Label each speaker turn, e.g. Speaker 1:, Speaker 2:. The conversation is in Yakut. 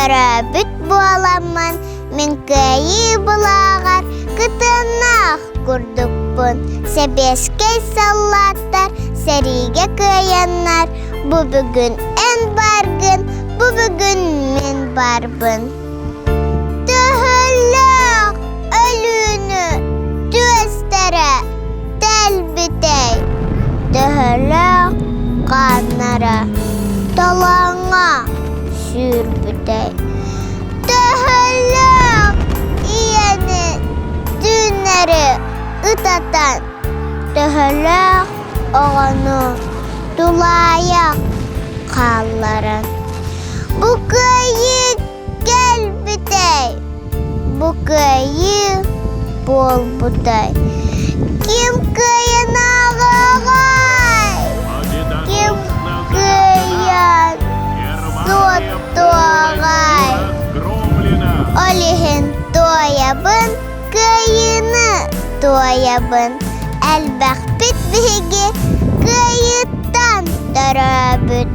Speaker 1: төрөөбүт буоламмын, мин кыайыы былааҕар кытыаннаах курдукпун. Сэбиэскэй саллааттар сэриигэ кыайаннар, бу бүгүн эн бааргын, бу бүгүн мин баарбын. Төһөлөөх өлүүнү түөстэрэ тэлбитэй, төһөлөөх хааннара толооҥҥо сүүрбүтэй, төһөлөөх ийэни түүннэри ытатан, төһөлөөх оҕону тулаайах хаалларан. Бу кыайыы кэлбитэй, бу кыайыы буолбутай. Ким кыайан ааҕыаҕай? Ким кыайан суоттуоҕай? Ол иһин туойабын, кыайыыны туойабын. Элбэхпит биһиги кыайыыттан төрөөбүт.